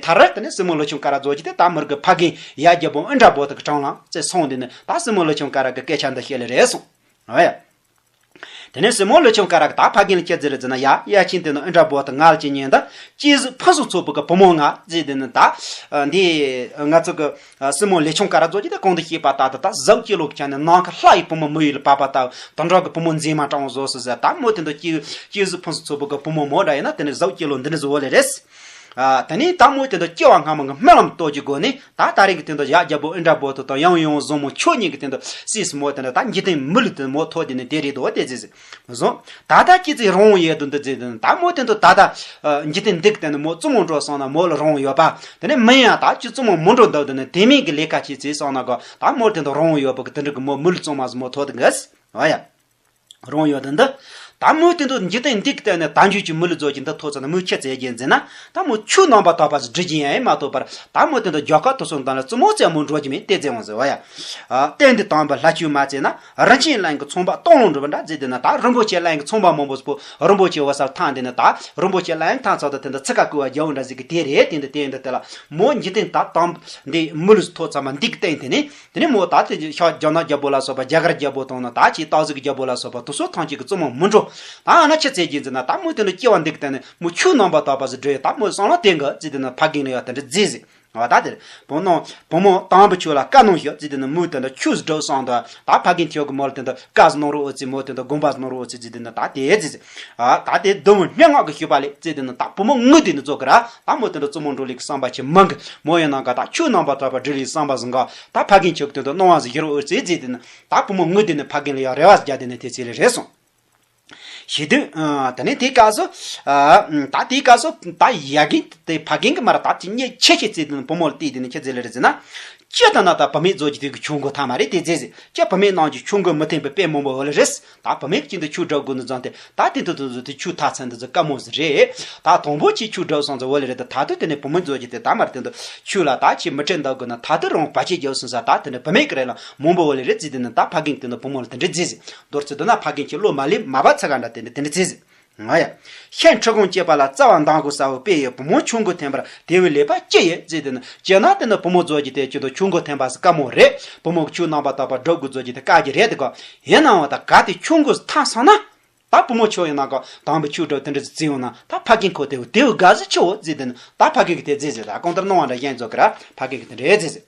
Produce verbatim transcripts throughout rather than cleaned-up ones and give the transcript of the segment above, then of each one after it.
མཐར་དེ་ནས་སྲས་མོ་ལི་ཆུང་ཀ་ར་རྫོགས་ཀྱི་དེ་ད་མོར་གི་ཕ་རྒན་ཡབ་རྒྱལ་པོ་ཨིནྡྲ་བྷུ་ཏི་གི་བྲང་ལམ་བཙལ་སོང་དེ་ནས་ད་སྲས་མོ་ལི་ཆུང་ཀ་ར་གི་སྐད་ཆ་འདི་བཤད་ལེ་རེད་སོང་། ཨོ་ཡ། དེ་ནས་སྲས་མོ་ལི་ཆུང་ཀ་ར་གི་ད་ཕ་རྒན་ལ་ཅི་ཟེར་ཟེར་ན། ཡ་ཡ་ཆེན་དེ་ནི་ཨིནྡྲ་བྷུ་ཏི་ང་ལ་ཅི་ཉན་ད་སྐྱེས་གཟུགས་ཕུན་སུམ་ཚོགས་པོ་གི་བུ་མོ་ང་ཟེར་དེ་ནི་ད་འདི་ང་ཚོ་གི་སྲས་མོ་ལི་ཆུང་ཀ་ར་རྫོགས་ཀྱི་ད་གོང་དུ་བཤད་པ་ལྟར་དུ་ད་གཟའ་སྐྱེས་ལོ་གི་ཆ་ནས་ནམ་མཁའ་ལྷ་ཡི་བུ་མོ་མི་ཡུལ་ལ་བབས་པ་ལྟ་བུ་དོན་གྲུབ་ཀྱི་བུ་མོ་མཛེས་མ་དྲང་བོ་བཟོ་སོ་ཟེར། ད་མོ་དེ་འདྲ་སྐྱེས་སྐྱེས་གཟུགས་ཕུན་སུམ་ཚོགས་པོ་གི་བུ་མོ་མོ་འདྲ་ཡིན་ན་དེ་ནི་གཟའ་སྐྱེས་ལོ་འདི་འདྲ་བཟོ་བ་ལས་རེད། ཨ། དེ་ནས་ད་མོ་དེ་འདྲ་སྐྱེ་བ་སྔ་མ་གི་རྨི་ལམ་རྟོགས་ཀྱི་སྒོ་ནས་ད་ད་རེས་ཀྱི་དེ་འདྲ་ཡབ་རྒྱལ་པོ་ཨིནྡྲ་བྷུ་ཏི་དང་ཡང་ཡང་བཟང་མོ་ཁྱོད་གཉིས་ཀྱི་དེ་འདྲ་སྲས་སུ་མོ་དེ་འདྲ་ད་འཇིག་རྟེན་མི་ལུས་དེ་མོ་ཐོག་དེ་ནས་དེ་རེད་དོ་དེ་ཟེར་ཟེར་བཟུང་། ད་ལྟ་སྐྱེ་ཚེ་རང་དབང་ཡོད་དོ་འདི་ཟེར་དེ་ནས་ད་མོ་དེ་འདྲ་ད་ལྟ་འཇིག་རྟེན་འདི་གི་དེ་ནས་མོ་བཙུན་མོ་འགྲོ་སོང་ན་མོ་ལ་རང་དབང་ཡོད་པ། དེ་ནས་མིན་ཡང་ད་ཅི་བཙུན་མོ་མི་འགྲོ་འདུག་དེ་ནས་དེ་མིན་གྱི་ལས་ཀ་བྱེད་ཚེ་སོང་ན་གོ་ད་མོ་དེ་འདྲ་རང་དབང་ཡོད་པ་གི་དེ་འདྲ་གི་མོ་མི་ལུས་བཙུན་མ་ཟིག་མོ་ཐོག་དེ་གི་ཟེར། ཨོ་ཡ། རང་ཡོད་དེ་འདི། ད་མོ་དེ་འདུག་འཇིག་རྟེན་འདི་གི་སྟེང་ནས་དལ་འབྱོར་གྱི་མི་ལུས་རྫོགས་ཀྱི་འདི་ཐོག་ཚ་ན་མོས་ཁྱེད་ཚེ་རྒྱན་མཛད་ན་ད་མོ་ཆོས་རྣམ་པར་དག་པ་ཟིག་སྒྲུབ་ཀྱི་ཡིན་ཡ་མ་གཏོགས་པར་ད་མོ་དེ་འདུག་རྒྱ་གར་དུ་སོང་དང་ལ་བཙུན་མོ་རྩེད་མོ་འགྲོ་གྱི་མིན་དེ་རྩེད་འོང་ཟེར་བ་ཡ། ཨ། གཏན་འདི་དམ་པ་ལྷ་ཆོས་མ་རྩེད་ན་རིན་ཆེན་གླིང་གི་ཚོང་པ་སྟོང་ལོང་འགྲོ་བ་འདྲ་རྩེད་དེ་ན་ད་རིན་པོ་ཆེ་གླིང་གི་ཚོང་པ་མང་པོ་སྤོ་རིན་པོ་ཆེ་བ་སར་ཐང་དེ་ན་ད་རིན་པོ་ཆེ་གླིང་ཐང་ཚོ་ད་དེ་འདུག་ཚིག་ཁ་བསྐུལ་བ་རྒྱག་འོང་འདྲ་ཟིག་གི་དེ་རེད། དེ་འདི་དེ་འདི་དེ་ལ་མོ་འཇིག་རྟེན་ད་དམ་འདི་མི་ལུས་ཐོག་ཚ་མ་འདི་གི་སྟེང་དེ་ནི། དེ་ནས་མོ་ད་དེ་ཤ་རྒྱ་ནག་རྒྱལ་པོ་ལ་སོགས་པ་རྒྱ་གར་རྒྱལ་པོ་དང་ནི་ད་ཅི་སྟག་གཟིག་རྒྱལ་པོ་ལ་སོགས་པ་དུ་སོ་ཐང་ཅིག་གི་བཙུན་མོ་མི་འགྲོ། ད་ཨ་ན་ཆི་ཚེ་རྒྱུན་འཛིན་ན་ད་མོ་དེ་ནི་སྐྱེ་བ་འདི་གི་སྟེང་ནས་མོ་ཆོས་རྣམ་པར་དག་པ་ཟིག་སྒྲུབ་ཡོད། ད་མོ་བསམ་བློ་བསྟན་གི་ཟེར་དེ་ནི་ཕ་རྒན་ལ་ཡང་དེ་འདྲ་རྫི་ཟིག་ཨ། ད་དེར་བུ་ནོ་བུ་མོ་དང་པོ་ཆོས་ལ་བཀའ་གནང་ཞོག་ཟེར་དེ་ནི་མོས་དེ་འདྲ་ཆོས་ཟིག་སྒྲུབ་སོང་དུ་ད་ཕ་རྒན་ཁྱོད་ཀྱི་མོ་ལ་དེ་འདྲ་བཀའ་ཟིག་གནང་རོགས་ཨོ་ཙི་མོ་དེ་འདྲ་དགོངས་པ་ཟིག་གནང་རོགས་ཨོ་ཙི་ཟེར་དེ་ནི་ད་དེ་ཟིག་ཨ། ད་དེ་སྡུག་མོ་སྙན་ངག་གི་ཞུས་པ་ལས་ཟེར་དེ་ནི་ད་བུ་མོ་ངུ་དེ་ནི་ཙོག་གི་ར་ད་མོ་དེ་འདྲ་བཙུན་མོ་འགྲོ་ལེ་གི་བསམ་པ་ཆེ་མང་གི་མོ་ཡིན་ནང་ག་ད་ཆོས་རྣམ་པར་དག་པ་སྒྲུབ་ལེ་བསམ་པ་ཟིག་ག་ད་ཕ་རྒན་ཁྱོད་ཀྱི་དོན་དུ་གནང་བ་ཟིག་ཡོད་རོགས་ཨོ་ཙི་ཟེར་དེ་ནི་ད་བུ་མོ་ངུ་དེ་ནི་ཕ་རྒན་ལ་ཡང་རེ་བ་ཟིག་རྒྱག་དེ་ནི་དེ་ཚེ་ལས་རེད་སོང་། ཞེ་དུས། ཨ། ད་ནི་དེའི་སྐབས་སུ། ཨ། ད་དེའི་སྐབས་སུ་ད་ཡ་རྒན་དེ་ཕ་རྒན་གྱི་མར་ད་ཅི་སྙིང་ཆེ་ཆེ་བརྩེ་དུས་བུ་མོ་ལ་བལྟས་དེ་ནི་ཁྱེད་ཚེ་ལས་རེད་ཟེར་ན། ཅི་ལྟ་ན་ད་བུད་མེད་རྫོགས་ཀྱི་དུས་ཀྱི་ཆོས་འགོ་ཐ་མ་རེད་དེ་ཟེར་ཟེར། ཅི་བུད་མེད་རྣམས་ཀྱི་ཆོས་འགོ་མི་ཐེམ་པའི་དཔེ་མང་པོ་ཡོད་ལེ་རེད། ད་བུད་མེད་ཀྱི་དུས་ཆོས་སྒྲུབ་དགོས་ནི་ཙང་དེ་ད་དེ་དུས་དུས་དུས་ཆོས་ཐ་ཚན་དུ་ཀ་མོ་ཟིག་རེད། ད་དང་པོ་ཆེ་ཆོས་སྒྲུབ་སོང་ཙང་འོ་ལེ་རེད། ད་ད་དུས་དེ་ནས་བུད་མེད་རྫོགས་ཀྱི་དེ་ད་མར་དེ་འདུག་ཆོས་ལ་ད་ཆེ་མི་ཁྲེལ་འདུག་དགོས་ན་ད་དུས་རང་བ་ཆེ་རྒྱག་སོང་ས་ད་དེ་ནས་བུད་མེད་ཀྱི་རེད་ལ་མང་པོ་འོ་ལེ་རེད་ཟེར་དེ་ནི་ད་ཕ་རྒན་དེ་ནི་བུ་མོ་ལ་དེ་འདྲ་ཟེར་ཟེར། མདོར་ཚིག་དུ་ན་ཕ་རྒན་གྱི་བློ་མ་ལེབ་མ་བབ་ཚ་ག་འདྲ་དེ་འདྲ་དེ་འདྲ་ཟེར་ཟེར། ང་ཡ། ཤིང་ཁྲི་གུང་སྐྱེས་པ་ལ་རྩ་བ་འདང་དགོས་ས་འོ་དཔེ་ཡོད་བུ་མོ་ཆོས་འགོ་ཐེམ་པར་དེ་བས་ལེགས་པ་ཅི་ཡོད་ཟེར་དེ་ནི་ཅི་ན་དེ་ནི་བུ་མོ་རྫོགས་ཀྱི་དེ་ཅི་དང་ཆོས་འགོ་ཐེམ་པ་ཟིག་དཀའ་མོ་རེད། བུ་མོ་གི་ཆོས་རྣམ་པར་དག་པ་སྒྲུབ་དགོས་རྫོགས་ཀྱི་དེ་དཀའ་གི་རེད་དེ་ག་ཡིན་ནའང་ད་ག་དེ་ཆོས་འགོ་ཐང་སོང་ན། ད་བུ་མོ་ཆོས་ཡིན་ན་ག་དང་པོ་ཆོས་སྒྲུབ་དེ་འདྲ་ཟིག་བརྩི་ཡོང་ན་ད་ཕ་རྒན་ཁོ་དེ་བས་དེ་བས་དགའ་ཟིག་ཆེ་འོ་ཟེར་དེ་ནི་ད་ཕ་རྒན་གི་དེ་ཟེར་ཟེར་ད་གང་ལྟར་སྣང་བ་འདྲ་གཞན་རྫོགས་གི་ར་ཕ་རྒན་གི་དེ་འདྲ་ཟེར་ཟེར།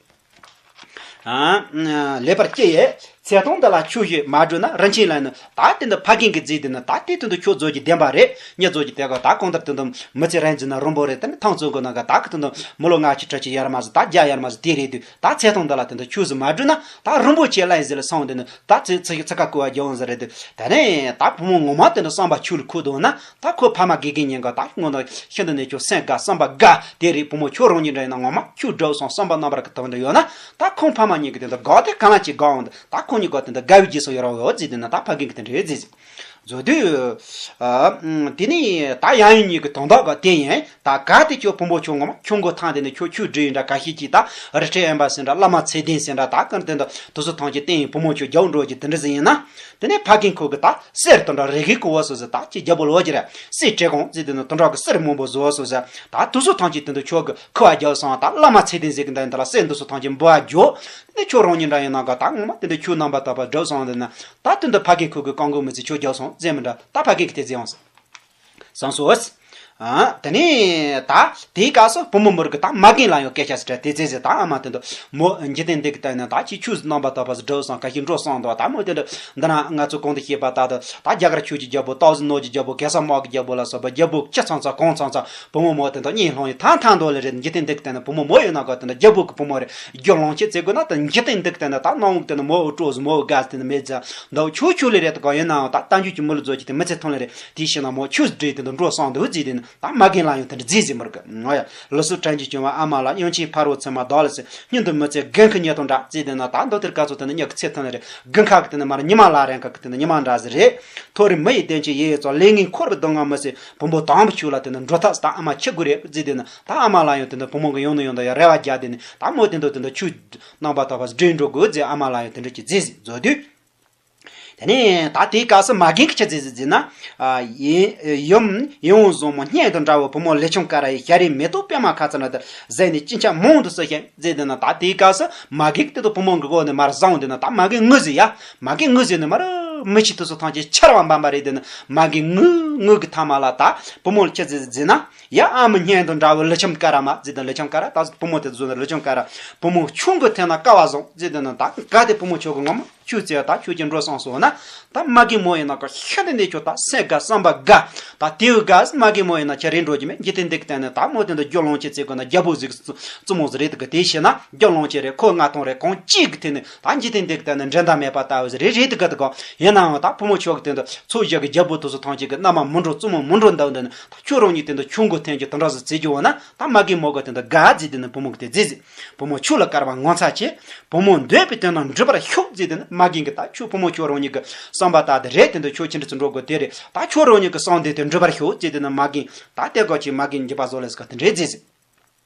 ཨ། ལེགས་པར་སྐྱེ་ཡས། ཚེ་ཐུང་འདི་ལ་ཆོས་ཞུས་མ་བགྲོས་ན་རིན་ཆེན་ལ་ནི་ད་དེ་འདི་ཕ་རྒན་གྱི་རྫས་དེ་ནི་ད་དེ་དུས་འདི་ཆོས་རྫོགས་ཀྱི་བདེན་པ་རེད། མྱི་རྫོགས་ཀྱི་དེ་ག་ད་གང་ལྟར་དེ་འདི་མི་ཚེ་རིང་འཛིན་ན་རིན་པོ་རེད། དེ་ནི་ཐང་ཚོ་གི་ནང་ག་ད་གི་དེ་འདི་མི་ལོ་ལྔ་བཅུ་དྲུག་ཅུ་ཡར་མར་ཟིག་ད་བརྒྱ་ཡར་མར་ཟིག་དེ་རེད་དུས་ད་ཚེ་ཐུང་འདི་ལ་དེ་འདི་ཆོས་ཟིག་མ་བགྲོས་ན་ད་རིན་པོ་ཆེ་གླིང་ཟིག་ལ་སོང་དེ་ནི་ད་ཚེ་ཚེ་ཚེ་ཁ་བསྐོལ་བ་རྒྱག་འོང་ཟིག་རེད་དུས་དེ་ནས་ད་བུ་མོ་ངོ་མ་དེ་འདི་བསམ་པ་ཆོས་ལ་འཁོར་འདུག་ན། ད་ཁོ་ཕ་མ་དགེ་རྒན་ཉན་ག་ད་ངོ་ན་ཤིན་ཏུ་ནས་ཁྱོད་སེམས་དགའ་བསམ་པ་དགའ་དེ་རེད། བུ་མོ་ཁྱོད་རང་ཉིད་འདྲ་ཡིན་ན་ངོ་མ་ཁྱོད་དགྲ་བོ་སོང་བསམ་པ་རྣམ་པར་གི་དོན་དུ་ཡོད་ན་ད་ཁོང་ཕ་མ་གཉིས་ཀྱི་དོན་དུ་དགའ་དེ་གང་ལ་ཅིག་དགའ་འོང་དུ་ད་ཁོང་གཉིས་ཀ་དོན་དུ་དགའ་བའི་རྗེས་སུ་ཡི་རང་ཡོད་ཟེར་དུས་ན་ད་ཕ་རྒན་གྱི་དོན་དུ་ཟེར་ཟེར་བཟོ་དུས། ཨ། དེ་ནས་ད་ཡང་ཡིན་གཉིས་ཀྱི་དོན་དག་ག་དེ་ཡིན་ད་ག་དེ་ཁྱོད་བུ་མོ་ཁྱོད་ངོ་མ་ཁྱོད་མགོ་ཐང་དེ་ནས་ཁྱོད་ཆོས་སྒྲུབ་ཡིན་འདྲ་ག་ཤེད་ཀྱིས་ད་རི་ཁྲོད་དབེན་པ་ཟེར་འདྲ་བླ་མ་ཚེ་བརྟན་ཟེར་འདྲ་ད་གང་དོན་དུ་དུ་སུ་ཐང་གི་བསྟན་ཡིན་བུ་མོ་ཁྱོད་རྒྱག་འགྲོ་གི་དེ་འདྲ་ཟིག་ཡིན་ན། དེ་ནས་ཕ་རྒན་ཁོ་གི་ད་གསེར་དང་འདྲ་རིགས་ཀྱི་སྐུ་བོ་སོ་སོ་ད་ཅི་རྒྱལ་པོ་ལོ་ཅི་ར་གསེར་བྲེ་གོང་ཟེར་དེ་ནི་དུ་འདྲ་གི་གསེར་མང་པོ་བཟོ་སོ་སོ་ད་དུ་སུ་ཐང་ཅི་དེ་འདུ་ཆོག་གི་ཁུ་བ་རྒྱབ་སོང་ད་བླ་མ་ཚེ་བརྟན་ཟེར་གི་འདི་འདི་ལ་གསེར་འདུ་སུ་ཐང་ཅི་འབུ་བ་རྒྱོ། དེ་ནས་ཁྱོད་རང་ཉིད་འདྲ་ཡིན་ན་ག་ད་ངོ་མ་དེ་འདི་ཁྱོད་རྣམ་པ་དག་པ་སྒྲུབ་སོང་དེ་ན་ད་དེ་འདི་ཕ་རྒན་ཁོ་གི་རྐང་མགོ་མི་ཚེ་ཆོས་རྒྱབ་སོང་ཟེར་མི་འདྲ་ད་ཕ་རྒན་གི་དེ་ཟེར་ཡོང་སོང་། བསམ་སོ། ཨ། དེ་ནས་ད་དེའི་སྐབས་སུ་བུ་མོ་མོར་གི་ད་མ་རྒན་ལ་ཡང་སྐད་ཆ་ཟེར་དེ་ཚེ་ཟེར་ད་ཨ་མ་དེ་འདུ་མོ་འཇིག་རྟེན་འདི་གི་སྟེང་ན་ད་ཅི་ཆོས་རྣམ་པ་དག་པ་ཟེར་འགྲོ་སོང་ག་ཤི་འགྲོ་སོང་དོ་ད་མོ་དེ་འདྲ་འདི་ན་ང་ཚོ་གོང་དུ་བཤད་པ་ད་ད་རྒྱ་གར་ཆོས་ཀྱི་རྒྱལ་པོ་སྟག་གཟིག་ནོར་གྱི་རྒྱལ་པོ་གེ་སར་དམག་གི་རྒྱལ་པོ་ལ་སོགས་པ་རྒྱལ་པོ་ཁྱི་ཚང་ཚང་གོང་ཚང་ཚང་བུ་མོ་མོ་དེ་འདུ་གཉིས་སློང་ཡི་ཐང་ཐང་འདོ་ལེ་རེད། འཇིག་རྟེན་འདི་གི་སྟེང་ན་བུ་མོ་མོ་ཡོད་ན་ག་དེ་འདྲ་རྒྱལ་པོ་གི་བུ་མོ་རེད། རྒྱུ་ལོང་ཆེ་ཚེ་དགོས་ན་ད་འཇིག་རྟེན་འདི་གི་སྟེང་ན་ད་སྣང་བུག་དེ་ན་མོ་འུ་སྤྲོ་ཟིག་མོ་འུ་དགའ་ཟིག་དེ་ན་མེད་ཟིག་འདུ་ཆོས་ཆོས་ལེ་རེད། ད་ག་ཡིན་ནའང་ད་ལྟ་འཇུག་གི་མི་ལ་རྫོགས་ཀྱི་དེ་མི་ཚེ་ཐུང་ལེ་རེད། དེའི་ཕྱིར་ན་མོ་ཆོས་སྒྲུབ་དེ་འདུ་འགྲོ་སོང་འདུག་ཟེར་དེ་ནི་ད་མ་རྒན་ལ་ཡང་དེ་འདྲ་ཟེར་ཟེར་མི་རུ་གི་ང་ཡ་ལུགས་སྲོལ་དྲན་གྱི་བྱུང་བ་ཨ་མ་ལ་གཡང་ཆེན་ཕ་རོལ་ཚེ་མ་བདག་ལ་ཟེར་སྙིང་དུ་མི་ཚེ་རྒན་ཁི་ཉེ་དང་འདྲ་ཟེར་དེ་ན་ད་འདུ་དེར་ག་ཚོད་དེ་ནི་ཉག་གི་ཚེ་ཐུང་ལེ་རེད། དགུན་ཁ་གི་དེ་ནི་མར་ཉི་མ་ལ་རན་ཁ་གི་དེ་ནི་ཉི་མ་འདྲ་ཟེར་རེད། མཐོ་རིས་མི་ཡི་དོན་ཆེད་ཡིད་ཡོད་ཙང་ལས་ངན་འཁོར་བའི་སྡུག་བསྔལ་མི་སེལ་བུ་མོ་དང་པོ་ཆོས་ལ་དེ་ནི་འགྲོ་ཐབས་ད་ཨ་མ་ཁྱི་དགོས་རེད་ཟེར་དེ་ནི་ད་ཨ་མ་ལ་ཡང་དེ་ནི་བུ་མོ་གི་ཡོང་ནི་ཡོང་དུ་ཡང་རེ་བ་རྒྱག་དེ་ནི་ད་མོ་དེ་འདུ་དེ་འདུ་ཆོས་རྣམ་པ་དག་པ་སྒྲུབ་འགྲོ་དགོས་ཟེར་ཨ་མ་ལ་ཡང་དེ་འདྲ་གྱི་ཟེར་ཟེར་བཟོ་དུས། དེ་ནས་ད་དེའི་སྐབས་སུ་མ་རྒན་གྱིས་ཆི་ཟེར་ཟེར་ན། ཨ། ཡིན་ཡུམ་ཡིད་འོང་བཟང་མོ་སྙན་དུ་འདྲ་བའི་བུ་མོ་ལི་ཆུང་ཀ་ར་ཡི་ཞལ་རས་མེ་ཏོག་པད་མ་ཁ་ཚ་ན་དེར་གཟིགས་ནས་ཅི་འཆར་མང་དུ་གསོལ་ཞིང་ཟེར་དེ་ན། ད་དེའི་སྐབས་སུ་མ་རྒན་གྱིས་དེ་དུ་བུ་མོ་གི་སྒོ་ནས་མར་བཟུང་དེ་ན། ད་མ་རྒན་ངུ་ཟེར་ཡ། མ་རྒན་ངུ་ཟེར་ནས་མར་མིག་ཆུ་དེ་ཚོ་ཐམས་ཅད་ཆར་བ་འབབ་པ་རེད། དེ་ན་མ་རྒན་ངུ་ངུ་གི་མཐའ་མ་ལ་ད་བུ་མོ་ལ་ཆི་ཟེར་ཟེར་ན། ཡ། ཨ་མ་སྙན་དུ་འདྲ་བའི་ལི་ཆུང་ཀ་ར་མ་ཟེར་དེ། ལི་ཆུང་ཀ་ར། ད་བུ་མོ་དེ་ཚོ་ན་ལི་ཆུང་ཀ་ར། བུ་མོ་ཆུང་གི་ཐད་ན་དཀའ་བ་བཟང་ཟེར་དེ་ན། ད་ག་དེ་བུ་མོ་ཆོག་གི་ངོ་མ། ཁྱོད་ཚེ་ད་ཁྱོད་ཀྱིས་འགྲོ་སོང་སོང་ན། ད་མ་རྒན་མོ་ཡིན་ན་ཁོ་ཤ་དེ་ནས་ཁྱོད་ད་སེམས་དགའ་བསམ་པ་དགའ། ད་དེའུ་དགའ་མ་རྒན་མོ་ཡིན་ན་ཁྱེད་རེད་འགྲོ་གི་མེད། འཇིག་རྟེན་འདི་གི་སྟེང་ནས་ད་མོ་དེ་འདྲ་རྒྱུ་ལོངས་སྤྱོད་བྱེད་དགོས་ན་རྒྱལ་པོ་ཟིག་བཙུན་མོ་ཟིག་རེད་འདུག་གི། དེ་བྱས་ན་རྒྱུ་ལོངས་སྤྱོད་རེད། ཁོ་མངའ་ཐང་རེད། གང་ཅིག་གི་ཐད་ནས་ད་འཇིག་རྟེན་འདི་གི་སྟེང་ནས་འགྲན་ཟླ་མེད་པ་ལྟ་བུ་ཟིག་རེད། རེད་འདུག་གི། འདུག་གི། ཡིན་ནའང་ད་བུ་མོ་ཁྱོད་ཀྱི་དེ་འདྲ་ཚོ་བཞི་གི་རྒྱལ་པོ་དེ་ཚོ་ཐམས་ཅད་ཀྱི་མནའ་མ་མི་འགྲོ། བཙུན་མོ་མི་འགྲོ་འདུག་འདི་ནི། ད་ཁྱོད་རང་ཉིད་དེ་འདྲ་ཆུང་གི་ཐེན་གྱི་དེ་འདྲ་ཟིག་བྱེད་རྒྱུ་བ་ན། ད་མ་རྒན་མོ་གི་དེ་འདྲ་དགའ་ཟིག་དེ་ནི་བུ་མོ་གི་དེ་ཟིག་ཟིག་བུ་མོ་ཁྱོད་ལ་དཀར་བ་ངོ་མཚར་ཆེ། བུ་མོ་འདོད་པའི་དོན་རྣམས་འགྲུབ་པར་ཤོག་ཟེར་དེ་ནི་མ་རྒན་གྱིས་ད་ཁྱོད་བུ་མོ་ཁྱོད་རང་ཉིད་ཀྱི་བསམ་པ་ལྟར་དེ་རེད། དེ་འདྲ་ཁྱོད་ཅི་འདྲ་ཅིག་འགྲོ་དགོས་དེ་རེད། ད་ཁྱོད་རང་ཉིད་ཀྱི་བསམ་དོན་དེ་འགྲུབ་པར་ཤོག་ཟེར་དེ་ནི་མ་རྒན་ད་དེ་གོ་ཆེ་མ་རྒན་འགྱོད་པ་བཟོ་ལས་ཀ་དེ་འདྲས་ཟེར་ཟེར།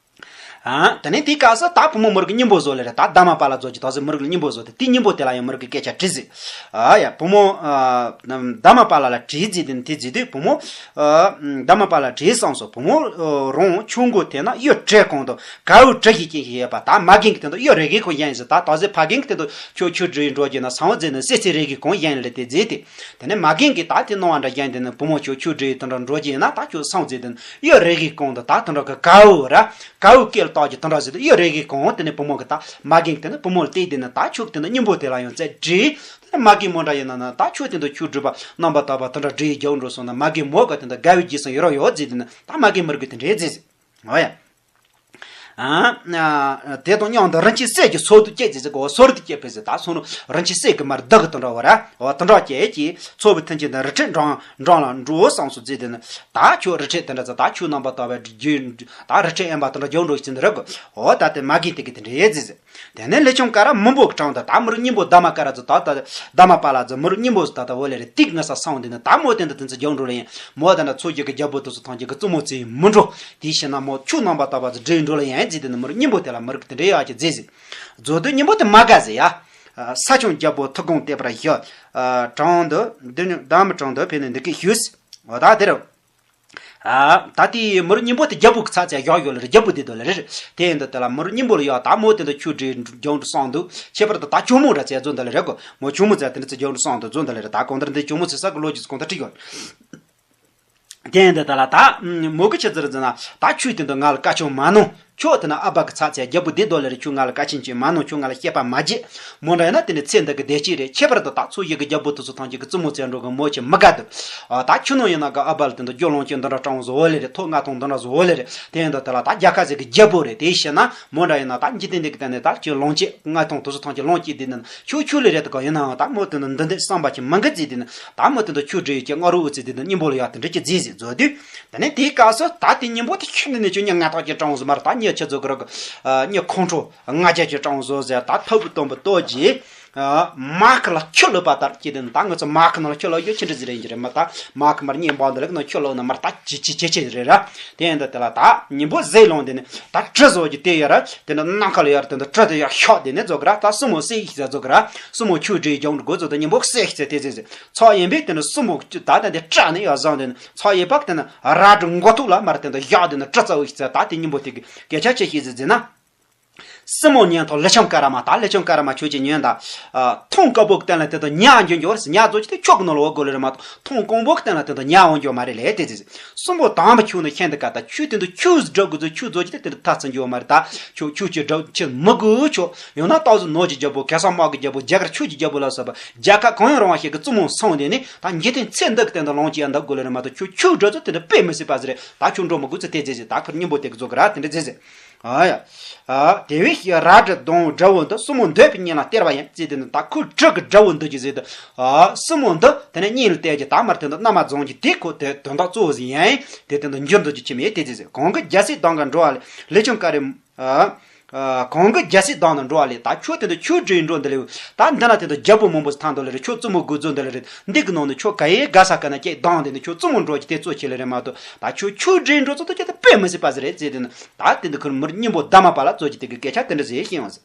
ཨ། དེ་ནས་དེའི་སྐབས་སུ་ད་བུ་མོ་མི་རིགས་སྙིང་པོ་བཟོ་ལས་རེད། ད་དྷརྨ་པཱ་ལ་བཟོ་གི་ད་ཟེར་མི་རིགས་ལ་སྙིང་པོ་བཟོ་དེ། དེའི་སྙིང་པོ་དེ་ལ་ཡང་མི་རིགས་ཀྱི་སྐད་ཆ་དྲིས་ཟེར། ཨ་ཡ། བུ་མོ་ཨ་དྷརྨ་པཱ་ལ་ལ་དྲིས་ཟེར། དེ་ནི་དེ་ཟེར་དུས་བུ་མོ་ཨ་དྷརྨ་པཱ་ལ་དྲིས་བསམ་སོང་། བུ་མོ་ཨ་རང་ཆུང་གོ་དེ་ན་གཡུ་བྲི་གང་དང་གའུ་བྲི་ཞིག་ཅན་ཞིག་ཡོད་པ། ད་མ་རྒན་གྱི་དེ་འདྲ་གཡུ་རེ་གི་གང་གཞན་ཟེར། ད་ད་ཟེར་ཕ་རྒན་གྱི་དེ་འདྲ་ཁྱོད་ཁྱོད་བྲིས་འགྲོ་རྒྱུ་ན་ཚང་བ་ཟེར་ནས་སེ་སེ་རེ་གི་གང་གཞན་ལ་དེ་ཟེར་དེ། དེ་ནས་མ་རྒན་གྱིས་ད་དེ་གནང་བ་འདྲ་བཞིན་དེ་ནས་བུ་མོ་ཁྱོད་ཁྱོད་འདྲའི་དེ་འདྲ་འགྲོ་རྒྱུ་ཡིན་ན་ད་ཁྱོད་སང་ཟེར་དེ་ནས་གཡུ་རེ་གི་གང་དུ་ད་དེ་འདྲ་གི་གའུ་ར་གའུ་སྐེ་ལ་བཏགས་ཀྱི་དེ་འདྲ་ཟེར་དུས་གཡུ་རེ་གི་གང་དེ་ནས་བུ་མོ་གི་ད་མ་རྒན་གྱིས་དེ་ནས་བུ་མོ་ལ་བལྟས་དེ་ནས་ད་ཁྱོད་དེ་ནས་སྙིང་པོ་དེ་ལ་ཡང་བཙལ་བྲིས། དེ་ནས་མ་རྒན་མོ་འདྲ་ཡིན་ན་ན་ད་ཁྱོད་དེ་འདྲ་ཁྱོད་སྒྲུབ་པ་རྣམ་པ་དག་པ་དེ་འདྲ་བྲིས་རྒྱག་འགྲོ་སོང་ན་མ་རྒན་མོ་ག་དེ་འདྲ་དགའ་བའི་རྗེས་སུ་ཡི་རང་ཡོད་ཟེར་དེ་ནས་ད་མ་རྒན་མོ་གིས་དེ་འདྲ་ཟེར་ཟེར། འོ་ཡ། ཨ། དེ་དང་མཉམ་དུ་རིན་ཆེན་གསེར་གྱི་སོར་དུ་བཅད་ཅེས་ཟེར་གོ། སོར་དུ་བཅད་པས་ཟེར། ད་སོང་རིན་ཆེན་གསེར་གྱི་མར་བདག་གི་དོན་འདྲ་བ་ར། འོ་དོན་འདྲ་བཅད་ཀྱིས་ཚོགས་པའི་མཐུན་རྐྱེན་དང་རི་ཁྲོད་འགྲམ་འགྲམ་ལ་འགྲོ་བསམ་སོང་ཟེར་དེ་ནི། ད་ཁྱོད་རི་ཁྲོད་དེ་འདྲ་ཟེར། ད་ཁྱོད་རྣམ་པ་དག་པའི་རྒྱུད་ད་རི་ཁྲོད་དབེན་པ་དེ་འདྲ་རྒྱག་འགྲོ་ཟེར་འདི་རེད་གོ། འོ་ད་དེ་མ་རྒན་དེ་གིས་དེ་འདྲ་ཡས་ཟེར་ཟེར། དེ་ནས་ལི་ཆུང་ཀ་ར་མི་འབོར་གྲངས་དང་ད་མི་རིགས་སྙིང་པོ་དྷརྨ་ཀ་ར་ཚོ་ད་ད་དྷརྨ་པཱ་ལ་ཚོ་མི་རིགས་སྙིང་པོ་ཚོ་ད་ད་འོ་ལེ་རེ་ཏིག་ང་ས་སང་དེ་ནི་ད་མོ་དེ་འདྲ་དེ་ཚོ་རྒྱག་འགྲོ་ལེ་ཡིན། མོ་དེ་འདྲ་ཚོ་རྒྱག་གི་རྒྱལ་པོ་དེ་ཚོ་ཐམས་ཅད་ཀྱི་བཙུན་མོ་བཙལ་མི་འགྲོ། དེའི་ཕྱིར་ན་མོ་ཁྱོད་རྣམ་པ་དག་པ་ཚོ་བྲོས་འགྲོ་ལེ་ཡིན་ཟེར་དེ་ནི་མི་རིགས་སྙིང་པོ་དེ་ལ་མི་རིགས་དེ་འདྲ་ཡག་གི་མཛད་ཟེར། མཛོད་དུ་སྙིང་པོ་དེ་མ་དགའ་ཟེར་ཡ། ས་སྐྱོང་རྒྱལ་པོ་ཐུགས་དགོངས་གཏད་པར་ཞུ། གྲངས་འདི་འདི་ནི་དྷརྨ་གྲངས་འདི་ཕེབས་ནས་འདི་སྐད་ཞུས། འོ་ད་དེ་རུ། ཨ། ད་དེ་མི་རིགས་སྙིང་པོ་དེ་རྒྱལ་པོ་གི་ཚབ་བྱས་བཞག་ཡོད་ལེ་རེད། རྒྱལ་པོ་དེ་དོ་ལེ་རེད། དེ་ཡིན་དུས་དེ་ལ་མི་རིགས་སྙིང་པོ་ལ་ཡོད་ད་མོ་དེ་འདྲ་ཁྱོད་བྲོས་རྒྱག་འགྲོ་བསམ་འདུག་ཁྱད་པར་དུ་ད་གྱོང་མོ་འདྲ་བྱས་བཟོ་འདི་ལེ་རེད་གོ། མོ་གྱོང་མོ་བྱས་དེ་འདྲ་བྱས་རྒྱག་འགྲོ་བསམ་འདུག་བཟོ་འདི་ལེ་རེད། ད་གང་ལྟར་འདི་གྱོང་མོ་བྱས་ས་གི་ལོ་རྒྱུས་སུ་གང་ལྟར་བྲིས་ཡོད། དེ་ཡིན་དུས་དེ་ལ་ད་མོ་གི་ཆི་ཟེར་ཟེར་ན། ད་ཁྱོད་དེ་འདྲ་ང་ལ་བཀའ་ཆོས་མ་གནང་། ཁྱོད་དེ་ན་ཨ་ཕ་གི་ཚབ་བྱས་རྒྱལ་པོ་དེ་དོ་ལེ་རེད། ཁྱོད་ང་ལ་བཀའ་ཆེན་ཅིག་མ་གནང་། ཁྱོད་ང་ལ་བཤད་པ་མ་བྱེད། མོ་འདྲ་ཡིན་ན་དེ་ནི་ཚེ་འདི་གི་བདེ་སྐྱིད་རེད། ཁྱད་པར་དུ་ད་ཚོ་ཡི་གི་རྒྱལ་པོ་དེ་ཚོ་ཐམས་ཅད་ཀྱི་བཙུན་མོ་བཙལ་འགྲོ་གི་མོ་ཆེ་མི་དགའ་འདུག་ཨ། ད་ཁྱོད་ནང་ཡིན་ན་གི་ཨ་ཕ་ལ་དེ་འདྲ་རྒྱུ་ལོངས་སྤྱོད་འདི་འདྲ་སྤྲང་བོ་བཟོ་བོ་ལེ་རེད། ཐོག་མངའ་ཐང་འདི་འདྲ་བཟོ་བོ་ལེ་རེད། དེ་ཡིན་དུས་དེ་ལ་ད་རྒྱལ་ཁབ་ཟིག་གི་རྒྱལ་པོ་རེད། དེའི་ཕྱིར་ན་མོ་འདྲ་ཡིན་ན་ད་འཇིག་རྟེན་འདི་གི་སྟེང་ནས་ད་ཁྱོད་ལོངས་སྤྱོད་མངའ་ཐང་དེ་ཚོ་ཐམས་ཅད་ལོངས་སྤྱོད་དེ་ནི་ཁྱོད་ཁྱོད་ལེ་རེད་དུ་ག་ཡིན་ནའང་ད་མོ་དེ་འདྲ་འདི་འདྲ་བསམ་པ་ཅིག་མི་འགི་ཟེར་དེ་ནི། ད་མོ་དེ་འདྲ་ཁྱོད་བྲོས་ཡོད་ཀྱི་སྔ་རོ་འུ་ཚོས་དེ་འདྲ་སྙིང་པོ་ལ་ཡག་དེ་འདྲ་ཅིག་མཛད་ཟེར་བཟོ་དུས། དེ་ནས་དེའི་སྐབས་སུ་ད་དེ་སྙིང་པོ་དེ་ཁྱོད་འདི་ནས་ཁྱོད་མྱི་ང་ཐག་གི་སྤྲང་བོ་ཟིག་མ་རེད། ད་མྱི་ཆི་ཟེར་གི་རེད་གི། མྱི་ཁོང་ཁྲོ་ང་རྒྱལ་གྱི་སྤྲང་བོ་བཟོ་ཟེར། ད་ཐབ་ཀྱི་སྟོན་པ་ལྟོ་གྱིས། མ་ཁི་ལ་ཁྱི་ལུད་པ་ལྟར་གྱིས་དེ་ནི། ད་ང་ཚོ་མ་ཁི་ནང་ལ་ཁྱི་ལུད་རྒྱུ་ཆི་འདྲ་ཟིག་རེད་ཀྱི་རེད་མ། ད་མ་ཁི་མར་གཉེན་པོ་འདི་ལ་ནང་ཁྱི་ལུད་ན་མར་ད་ཅི་ཅི་ཅི་ཅི་རེད་ར། དེ་ཡིན་དུས་དེ་ལ་ད་སྙིང་པོ་ཟས་ལོངས་དེ་ནི་ད་གྲི་བཟོ་རྒྱུ་དེ་ཡོད་ར། དེ་ནི་ནམ་མཁའ་ལ་ཡར་དེ་ནི་གྲི་དེ་ཡར་ཤོག་དེ་ནི་བཟོ་གི་ར། ད་སྲིན་མོ་བསད་ཤིག་ཟེར་བཟོ་གི་ར། སྲིན་མོ་ཁྱོད་བྲོས་རྒྱག་འགྲོ་དགོས་བཟོ་དུས་སྙིང་པོ་བསད་ཤིག་ཟེར་དེ་ཟེར་ཟེར། ཚོགས་ཡིན་པས་དེ་ནི་སྲིན་མོ་ད་ད་དེ་སྐྲ་ནི་ཡར་བཟུང་དེ་ནི། ཚོགས་ཡིན་པ་དེ་ནི་རལ་གྲི་མགོ་ཐོག་ལ་མར་དེ་འདྲ་བཞག་དེ་ནི་གྲི་བཙལ་བ་ཞིག་ཟེར། ད་དེ་སྙིང་པོ་དེ་གི་སྐད་ཆ་ཅི་བཤད་ཟེར་ཟེར་ན། སྲིན་མོ་ཉན་ཐོག་ལི་ཆུང་ཀ་ར་མ། ད་ལི་ཆུང་ཀ་ར་མ་ཁྱོད་ཀྱིས་ཉོན་དང་། ཨ། ཐང་དཀར་པོ་གི་སྟེང་ལ་དེ་དང་ཉ་འགྱོ་འགྱོ་བར་ཟེར། ཉ་བཟོ་རྒྱུ་དེ་ཁྱོད་ཀྱི་ནང་ལ་འོ་དགོས་ལེ་རེད་མ་གཏོགས་ཐང་དཀོན་པོ་གི་སྟེང་ལ་དེ་དང་ཉ་འོང་རྒྱུ་མ་རེད་ལེ་དེ་ཟེར། སྲིན་པོ་དམ་པ་ཁྱོད་ནི་ཤིན་ཏུ་དཀའ། ད་ཁྱོད་དེ་འདུག་ཁྱོད་སྒྲུབ་དགོས་ཚུལ་ཁྱོད་བཟོ་རྒྱུ་དེ་དེ་འདུག་ཐག་ཚིང་རྒྱུ་མ་རེད། ད་ཁྱོད་ཁྱོད་ཀྱིས་སྒྲུབ་ཆེད་མི་དགོས། ཁྱོད་ཡང་ན་སྟག་གཟིག་ནོར་གྱི་རྒྱལ་པོ། གེ་སར་དམག་གི་རྒྱལ་པོ། རྒྱ་གར་ཆོས་ཀྱི་རྒྱལ་པོ་ལ་སོགས་པ་རྒྱལ་ཁབ་གང་ཡང་རུང་བ་ཞིག་གི་བཙུན་མོ་སོང་དེ་ནི་ད་འཇིག་རྟེན་ཚེ་འདི་གི་སྟེང་དུ་ལོངས་སྤྱོད་ཡག་འདུག་དགོས་ལེ་རེད་མ་གཏོགས་ཁྱོད་ཁྱོད་སྒྲུབ་ཚུལ་དེ་འདུག་དཔེ་མི་སྲིད་པ་ཟེར་རེད། ད་ཁྱོད་འགྲོ་མི་དགོས་ཚུལ་དེ་ཟེར་ཟེར། ད་ཁོ་སྙིང་པོ་དེ་གི་བཟོ་གི་ར་དེ་འདྲ་ཟེར་ཟེར། ཨ་ཡ། ཨ། དེ་བས་རལ་གྲི་གདོང་དགྲ་བོ་འདི། སྲིན་མོ་འདོད་པའི་གཉེན་ལ་སྟེར་བ་ཡིན་ཟེར་དེ་ནི། ད་ཁོའི་གྲི་གི་དགྲ་བོ་འདི་ཀྱི་ཟེར་དུས། ཨ། སྲིན་མོ་འདི་དེ་ནི་གཉེན་ལ་སྟེར་གྱི་ད་མར་དེ་འདི་མནའ་མ་བརྫངས་ཀྱི་དེ་ཁོ་དེ་དོན་དག་གཙོ་བོ་ཟིག་ཡིན། དེ་དེ་འདི་འགྱུར་འདུག་རྒྱུ་ཁྱིམ་ཡིན་དེ་ཟེར་ཟེར། གང་གི་རྒྱལ་སྲིད་གདང་གི་འགྲོ་བ་ལས། ལི་ཆུང་ཀ་ར་མ། ཨ། ཨ། གང་གི་རྒྱལ་སྲིད་གདང་དུ་འགྲོ་བ་ལས། ད་ཁྱོད་དེ་འདི་ཁྱོད་བྲོས་འགྲོ་འདི་ལས། ད་འདི་ན་དེ་འདི་རྒྱལ་པོ་མང་པོ་ཐང་དུ་ལེ་རེད། ཁྱོད་བཙུན་མོ་དགོས་ཚུལ་འདི་ལེ་རེད། འདི་གི་ནང་ནས་ཁྱོད་ག་ཡེ་དགའ་ས་ག་ན་ཀྱེ་གདང་དེ་ནི་ཁྱོད་བཙུན་མོ་འགྲོ་རྒྱུ་དེ་གཙོ་ཆེ་ལེ་རེད་མ་གཏོགས། ད་ཁྱོད་ཁྱོད་བྲོས་འགྲོ་ཚུལ་དེ་ཁྱོད་དེ་དཔེ་མི་སྲིད་པ་ཟིག་རེད་ཟེར་དེ་ནི། ད་དེ་འདི་ཁོར་མི་རིགས་སྙིང་པོ་དྷརྨ་པཱ་ལ་བཟོ་རྒྱུ་དེ་གི་སྐད་ཆ་དེ་འདྲ་ཟིག་བཤད་ཡོང་ཟེར།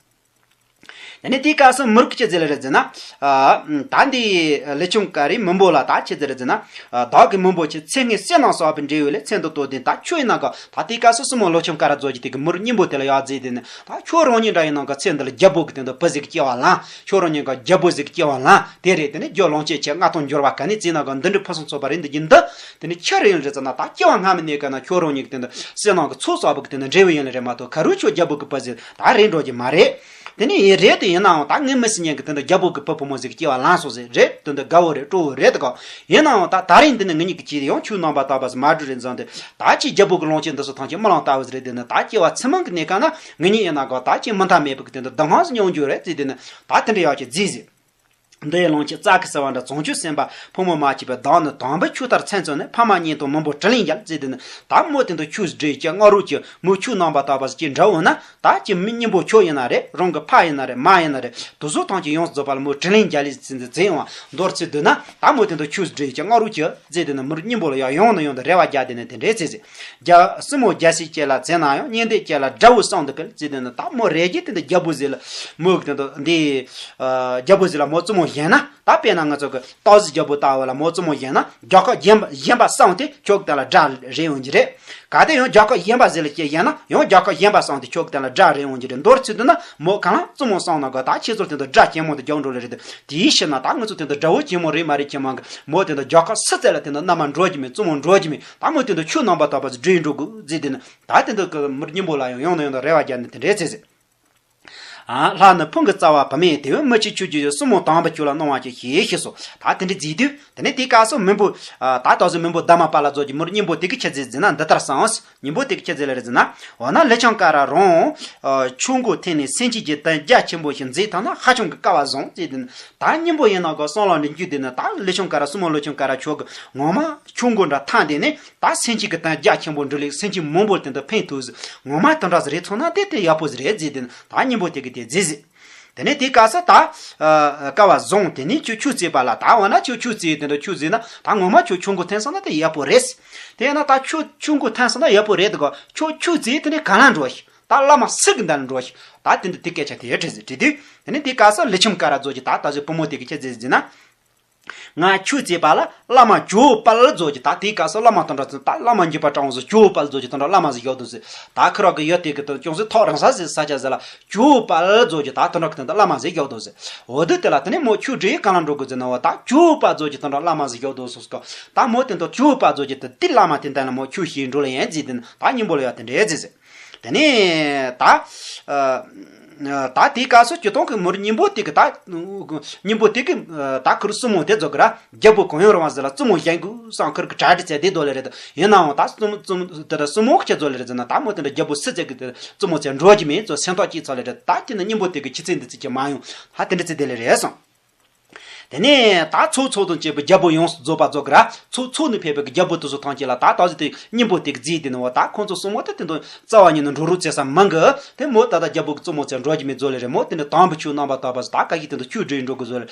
དེ་ནས་དེའི་སྐབས་སུ་མི་རིགས་ཅི་ཟེར་རེད་ཟེར་ན། ཨ། ད་འདི་ལི་ཆུང་ཀ་རའི་མི་འབོར་ལ་ད་ཅི་ཟེར་རེད་ཟེར་ན། ཨ། བདག་གི་མི་འབོར་ཆེ་ཚེ་སྔའི་བསོད་ནམས་བསགས་པའི་འབྲས་བུ་ལས་ཚེ་འདི་ལྟོ་ལྡན། ད་ཁྱོད་ཡིན་ན་ག་ད་དེའི་སྐབས་སུ་སྲུ་མོ་ལི་ཆུང་ཀ་ར་ཟེར་གྱི་དེ་གི་མི་རིགས་སྙིང་པོ་དེ་ལ་ཡར་བརྩིས་དེ་ནི། ད་ཁྱོད་རང་ཉིད་འདྲ་ཡིན་ན་ག་ཚེ་འདི་ལ་རྒྱལ་པོ་གི་དེ་འདྲ་བུ་ཟིག་གི་སྐྱེ་བ་ལེན། ཁྱོད་རང་ཉིད་ག་རྒྱལ་པོ་ཟིག་གི་སྐྱེ་བ་ལེན། དེ་རེད། དེ་ནི་རྒྱུ་ལོངས་སྤྱོད་ཆེ་ལྔ་སྟོང་འབྱོར་བ་ག་ནས་བརྩིས་ན་ག་འདི་འདྲའི་ཕུན་སུམ་ཚོགས་པ་རེད། འདི་གི་འདི་དེ་ནི་ཆི་རེད་ཡིན་རེད་ཟེར་ན། ད་སྐྱེ་བ་སྔ་མ་ནས་ག་ན་ཁྱོད་རང་ཉིད་གི་དེ་འདྲ་བསོད་ནམས་གི་ཚོགས་བསགས་པ་གི་དེ་འདྲ་འབྲས་བུ་ཡིན་ལ་རེད་མ་གཏོགས། ག་རུ་ཁྱོད་རྒྱལ་པོ་གི་བུ་ཟིག་ད་རེད་འགྲོ་གི་མ་རེད། དེ་ནི་ཡིན་རེད། དེ་ཡིན་ནའང་ད་ངའི་མི་སྲིད་ཉན་གི་དེ་འདྲ་རྒྱལ་པོ་གི་བུ་བུ་མོ་ཟིག་གི་སྐྱེ་བ་ལེན་སོང་ཟིག་རེད། དེ་འདྲ་དགའ་བོ་རེད། སྤྲོ་བོ་རེད། དེ་ག་ཡིན་ནའང་ད་ད་རིང་འདི་ནི་ངེད་གཉིས་ཀྱི་ཅི་ཡང་ཆོས་རྣམ་པར་དག་པ་ཟིག་མ་སྒྲུབ་རེད་བཟང་སྟེ། ད་ཅི་རྒྱལ་པོ་གི་ལོངས་སྤྱོད་འདི་ཚོ་ཐམས་ཅད་རྨི་ལམ་ལྟ་བུ་ཟིག་རེད། དེ་ནི་ད་སྐྱེ་བ་ཕྱི་མ་གི་གནས་སྐབས་ན་ངེད་གཉིས་ཡིན་ན་ག་ད་ཅི་མི་མཐའ་མེད་པ་གི་དེ་འདྲ་སྡུག་བསྔལ་ཟིག་མྱོང་རྒྱུ་རེད་ཟེར། དེ་ནི་ད་དེ་འདྲ་ཡག་ཅིག་བརྩིས་ཟིག་འདི་ཡི་ལོངས་སྤྱོད་རྩྭ་ཁུ་ཟེར་བ་འདྲ། བྱང་ཆུབ་སེམས་དཔའ་ཕོ་མོ་མ་མཆིས་པའི་བདག་ནི་དང་པོའི་ཆུ་ལྟར་ཚལ་འཚོལ་ནས། ཕ་མ་གཉེན་དང་མི་འབོར་དྲིན་ལན་འཇལ་ཟེར། དེ་ནི་ད་མོ་དེ་འདྲ་ཆུ་ཟིག་འདྲ་ཡི་ཅིག་རྔ་རོག་ཅིག་མོ་ཆོས་རྣམ་པར་དག་པ་ཟིག་ཅིག་འདྲ་འོང་ན། ད་ཅི་མི་སྙིང་པོ་ཁྱོད་ཡིན་ན་རེད། རང་གི་ཕ་ཡིན་ན་རེད། མ་ཡིན་ན་རེད། དེ་ཚོ་ཐམས་ཅད་ཡོངས་སུ་རྫོགས་པ་ལ་མོ་དྲིན་ལན་འཇལ་ལེ་ཟེར་ཟེར་ཡོང་བ། མདོར་བསྡུས་ན་ད་མོ་དེ་འདྲ་ཆུ་ཟིག་འདྲ་ཡི་ཅིག་རྔ་རོག་ཅིག་ཟེར། དེ་ནི་མི་རིགས་སྙིང་པོ་ལ་ཡང་ཡང་ནས་ཡང་དུ་རེ་བ་རྒྱག་དེ་ནི་དེ་འདྲ་ཟེར་ཟེར། རྒྱ་སྲུ་མོ་རྒྱལ་སྲིད་ཅན་ལ་བརྩེ་ན་ཡང་། གཉེན་འདོད་ཅན་ལ་དགྲ་བོ་གསུམ་དུ་འཕེལ་ཟེར། དེ་ནི་ད་མོ་རེ་རྒྱུ་དེ་འདྲ་རྒྱལ་པོ་ཟིག་ལ་མོ་གི་དེ་འདྲ་འདི་ཨ་རྒྱལ་པོ་ཟིག་ལ་མོ་བཙུན་མོ་བཞེངས་ན། ད་དཔེར་ན་ང་ཚོ་གི་སྟག་གཟིག་རྒྱལ་པོ་ལྟ་བུ་ལ་མོ་བཙུན་མོ་བཞེངས་ན། རྒྱལ་ཁབ་གཞན་པ་གཞན་པ་གསུམ་དེ་ཁྱོད་ཀྱི་དོན་ལ་དགྲ་རེད་འོང་གི་རེད། གལ་ཏེ་ཡང་རྒྱལ་ཁབ་གཞན་པ་ཟིག་ལ་སྐྱེས་བཞེངས་ན་ཡང་རྒྱལ་ཁབ་གཞན་པ་གསུམ་དེ་ཁྱོད་ཀྱི་དོན་ལ་དགྲ་རེད་འོང་གི་རེད། མདོར་བསྡུས་ན་མོ་གང་ལ་བཙུན་མོ་གསུམ་ན་ག་ད་ཁྱེད་ཚོར་དེ་འདྲ་དགྲ་ཆེན་མོ་དེ་རྒྱག་འགྲོ་ལེ་རེད། དེའི་ཕྱིར་ན་ད་ང་ཚོ་དེ་འདྲ་དགྲ་བོ་ཆེན་མོ་རེད་མ་རེད་ཁྱེད་མང་གི། མོ་དེ་འདྲ་རྒྱལ་ཁབ་སུ་བཙལ་ལ་དེ་འདྲ་མནའ་མ་འགྲོ་རྒྱུ་མེད། བཙུན་མོ་འགྲོ་རྒྱུ་མེད། ད་མོ་དེ་འདྲ་ཆོས་རྣམ་པར་དག་པ་ཟིག་སྒྲུབ་འགྲོ་དགོས་ཟེར། དེ་ནི་ད་དེ་འདྲ་གི་མི་རིགས་སྙིང་པོ་ལ་ཡང་ཡང་ནས་ཡང་དུ་རེ་བ་རྒྱག་ནས་དེ་འདྲ་ཟེར་ཟེར། ཨ། ལྷ་ནི་ཕུང་གི་རྩ་བ་བུད་མེད་དེ། མི་ཕྱེད་ཆུ་རྒྱུ་ཡི་སྲུ་མོ་དང་པོ་ཁྱོད་ལ་གནང་བ་ཅིག་ཞེས་ཞུས་སོ། ད་དེ་འདྲ་བརྩིས་དུས་དེ་ནས་དེའི་སྐབས་སུ་མི་འབོར། ཨ། ད་ལྟ་ཟིག་མི་འབོར་འདབ་མ་པ་ལ་ཟེར་གྱི་མི་རིགས་སྙིང་པོ་དེ་གིས་ཆི་ཟིག་ཟེར་ན་འདི་ལྟར་གསུངས། སྙིང་པོ་དེ་གིས་ཆི་ཟིག་ལབ་རེད་ཟེར་ན། འོ་ན་ལི་ཆུང་ཀ་ར་རང་ཆོས་འཁོར་འཐེན་ནས་སེམས་ཅན་གྱི་དོན་རྒྱ་ཆེན་པོ་ཞིག་མཛད་ཐུབ་ན་ཧ་ཅང་གི་སྐལ་བ་བཟང་ཟེར། དེ་ནི་ད་སྙིང་པོ་ཡིན་ན་ག་བསམ་བློ་འདི་འཇུག་དེ་ནི་ད་ལི་ཆུང་ཀ་ར་སྲུ་མོ་ལི་ཆུང་ཀ་ར་ཁྱོད་ཀྱིས་ངོ་མ་ཆོས་འཁོར་འདྲ་འཐེན་དེ་ནི། ད་སེམས་ཅན་གྱི་དོན་རྒྱ་ཆེན་པོ་འགྲུབ་ལེ། སེམས་ཅན་མང་པོར་དེ་འདྲ་ཕན་ཐོགས་ཟིག་ངོ་མ་དེ་འདྲ་ཟིག་རེད་ཐུབ་ན་དེ་དེ་ཡག་པོ་ཟིག་རེད་ཟེར། དེ་ནི་ད་སྙིང་པོ་དེ་གིས་དེ་བརྩིས་ཟིག་དེ་ནས་དེའི་སྐབས་སུ་ད་ཨ་སྐལ་བ་བཟང་། དེ་ནས་ཁྱོད་ཆོས་བརྩིས་པ་ལ། ད་འོ་ན་ཁྱོད་ཆོས་བརྩིས་དེ་འདྲ་ཆོས་བརྩིས་ན། ད་ངོ་མ་ཁྱོད་ཆོས་འཁོར་འཐེན་སོང་ན་དེ་ཡག་པོ་རེད། དེ་ཡིན་ན་ད་ཁྱོད་ཆོས་འཁོར་འཐེན་སོང་ན་ཡག་པོ་རེད། དེ་ག་ཁྱོད་ཆོས་བརྩིས་དེ་ནས་ག་ལ་འགྲོ་ཞིག་ད་བླ་མ་སུ་གི་མདུན་ལ་འགྲོ་ཞིག་ད་དེ་འདྲ་དེ་སྐད་ཆ་དེ་དྲིས་ཟིག་དྲིས་དུས་དེ་ནས་དེའི་སྐབས་སུ་ལི་ཆུང་ཀ་ར་ཟེར་གྱི་ད་ད་ཟིག་བུ་མོ་དེ་གིས་ཆི་ཟིག་ཟེར་ན། ང་ཆོས་བརྩིས་པ་ལ་བླ་མ་ཇོ་བོ་དཔལ་ཟེར་གྱི། ད་དེའི་སྐབས་སུ་བླ་མ་དེ་འདྲ་ད་བླ་མ་འཇུག་པ་དྲང་བོ་ཟེར། ཇོ་བོ་དཔལ་ཟེར་གྱི་དེ་འདྲ་བླ་མ་ཟིག་བཞུགས་འདུག་ཟེར། ད་ཁོ་རང་གི་ཡུལ་དེ་གི་དེ་ཅུང་ཟད་ཐག་རིང་ས་ཟིག་ས་ཆ་ཟིག་ལ་ཇོ་བོ་དཔལ་ཟེར་གྱི་ད་དེ་འདྲ་གི་དེ་འདྲ་བླ་མ་ཟིག་བཞུགས་འདུག་ཟེར། འོ་དེ་དེ་ལ་དེ་ནས་མོ་ཆོས་འདྲི་ག་ལ་འགྲོ་དགོས་ཟེར་ན། འོ་ད་ཇོ་བོ་དཔལ་ཟེར་གྱི་དེ་འདྲ་བླ་མ་ཟིག་བཞུགས་འདུག་ཟེར་གི། ད་མོ་དེ་འདྲ་ཇོ་བོ་དཔལ་ཟེར་གྱི་དེ་དེ་བླ་མ་དེ་འདྲ་ལ་མོ་ཆོས་བཤད་འགྲོ་ལེ་ཡིན་ཟེར། དེ་ནི་ད་སྙིང་པོ་ལ་ཡང་དེ་འདྲ་ཟེར་ཟེར། དེ་ནས་ད་ཨ་ད་དེའི་སྐབས་སུ་སྤྱིར་བཏང་གི་མི་རིགས་སྙིང་པོ་དེ་གིས་ད་སྙིང་པོ་དེ་གིས་ད་ཁོ་རང་སྲུ་མོ་དེ་ཟེར་གི་ར། རྒྱལ་པོ་གང་ཡོང་རུང་བ་ཟིག་ལ་བཙུན་མོ་བཞེངས་དགོས་བསམ་ཁོ་རང་གིས་གྲ་སྒྲིག་བྱས་བསྡད་འདུག་ལེ་རེད། ཡིན་ནའང་ད་བཙུན་བཙུན་དེ་ད་སྲུ་མོ་གིས་ཆི་ཟེར་ལེ་རེད་ཟེར་ན། ད་མོ་དེ་འདྲ་རྒྱལ་པོ་སུ་བཙལ་གི་དེ་བཙུན་མོ་བཙལ་འགྲོ་རྒྱུ་མེད་ཟེར་སེམས་ཐག་བཅད་ཚར་ལེ་རེད། ད་དེ་ནི་སྙིང་པོ་དེ་གིས་ཆི་ཟིག་འདི་ཟིག་ཅིག་མ་ཡོང་། ད་དེ་འདྲ་ཟིག་དེ་ལེ་རེད་གསུངས། དེ་ནས་ད་ཚོགས་ཚོགས་དང་བཅས་པའི་རྒྱལ་པོ་ཡོངས་སུ་རྫོགས་པ་ཟེར་གི་ར། ཚོགས་ཚོགས་ནས་ཕེབས་པའི་རྒྱལ་པོ་དེ་ཚོ་ཐམས་ཅད་ལ་ད་ད་ཟིག་དེ་སྙིང་པོ་དེ་གིས་བརྩིས་དེ་ནི། འོ་ད་ཁོང་ཚོ་སྲུ་མོ་དེ་དེ་འདྲ་རྩ་བ་ཉིད་ནས་འགྲོ་རོགས་བྱེད་ས་མང་གི། དེ་མོ་ད་ད་རྒྱལ་པོ་གི་བཙུན་མོ་བཙལ་འགྲོ་རྒྱུ་མེད་ཟེར་ལེ་རེད། མོ་དེ་འདྲ་དང་པོ་ཆོས་རྣམ་པར་དག་པ་ཟིག་ད་ག་ཞིག་དེ་འདྲ་ཆོས་འདྲི་འགྲོ་དགོས་ཟེར་ལེ།